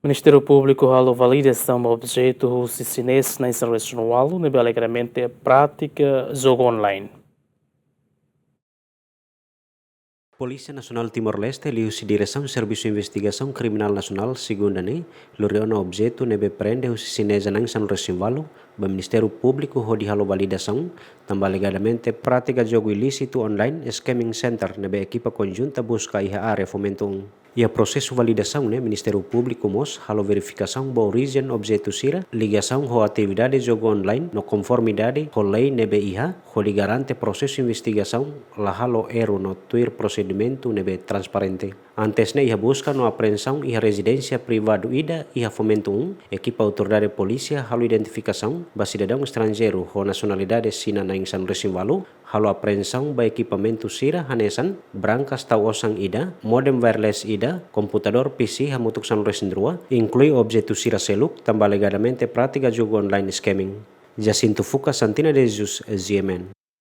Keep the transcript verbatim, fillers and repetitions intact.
Ministériu Públiku halo validasaun objetu husi xinés na'in sanulu-resin-ualu ne'ebé alegadamente prátika jogu online. Polísia Nasionál Timor-Leste liuhusi Diresaun Servisu Investigasaun Kriminál Nasionál, Segunda ne'e, lori ona objetu ne'ebé prende husi xineza na'in sanulu-resin-ualu ba Ministériu Públiku hodi halo validasaun, tanba alegadamente prátika jogu ilísitu online Scamming Center ne'ebé ekipa konjunta buska iha área Fomento um. Iha prosesu validasaun ne'e, Ministériu Públiku mós halo verifikasaun ba orijen objetu sira, ligasaun ho atividade jogu online no konformidade ho lei ne'ebé iha, hodi garante prosesu investigasaun la halo erru no tuir prosedimentu ne'ebé transparente. Antes ne'e, iha buska no apreensaun iha rezidénsia privadu ida iha Fomento um, ekipa autoridade polísia halo identifikasaun ba sidadaun estranjeiru ho nasionalidade Xina na'in sanulu-resin-ualu, halo apreensaun ba ekipamentu sira hanesan brankas tau osan ida, modem wireless ida, komputadór P C hamutuk sanulu-resin-rua, inklui objetu sira seluk, tanba alegadamente prátika jogu online Scamming. Jacinto Fuca, Santina de Jesus, G M N.